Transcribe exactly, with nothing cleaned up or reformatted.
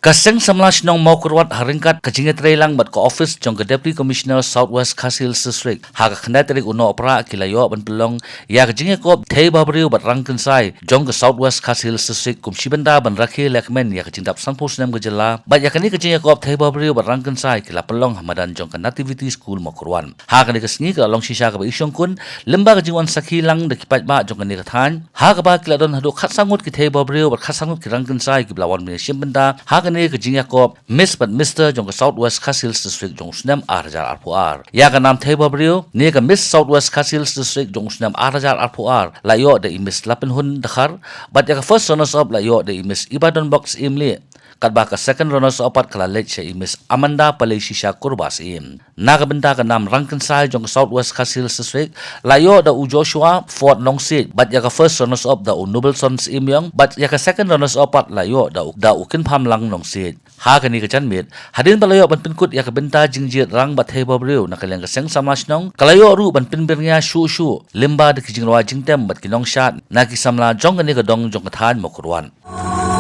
Ka Seng Samla Shnong Mawkyrwat ha ryngkat ka jingïatreilang bad ka ophis jong ka Deputy Commissioner South West Khasi Hills District ha ka khyndai tarik u Nohprah ki la ïoh ban pynlong ïa ka jingïakop thei ba briew bad rangkynsai jong ka South West Khasi Hills District kum shi bynta ban rakhe lehkmen ïa ka jingdap sanphew snem ka jylla. Bad ïa kane ka jingïakop thei ba briew bad rangkynsai ki la pynlong ha madan jong ka Nativity School Mawkyrwat. Ha kane ka sngi ka la long shisha kaba i shongkun lyngba ka jingwan sakhi lang da ki paidbah jong kane ka thaiñ, ha kaba ki la don haduh khatsan ngut ki thei ba briew bad khatsan ngut ki rangkynsai kiba la wan ban ïashim bynta ha kane ka jingïakop Miss bad Mister jong ka South West Khasi Hills District jong u snem ar hajar arphew ar. Ïa ka nam thei ba briew ne ka Miss South West Khasi Hills District jong u snem ar hajar arphew ar la ïoh da i Miss Lapynhun Dkhar, bad ïa ka first runners up la ïoh da i Miss Ibadonbok Syiemlieh, katba ka second runners up pat ka la leit sha i Miss Amanda Paleishisha Kurbah Syiem. Na ka bynta ka nam rangkynsai jong ka South West Khasi Hills District la ïoh da u Joshua Ford Nongsiej, bad ïa ka first runners up da u Nobelson Syiemiong, bad ïa ka second runners up pat la ïoh da u, da u Kynphahmlang Nongsiej. Ha kane ka janmiet, hadien ba la ïoh ban pynkut ïa ka bynta jingjied rang bad thei ba briew na ka liang ka Seng Samla Shnong, ka la ïoh ruh ban pynbyrngia shuh shuh lyngba da ki jingrwai jingtem bad ki nongshad na ki samla jong kane ka dong jong ka thaiñ Mawkyrwat.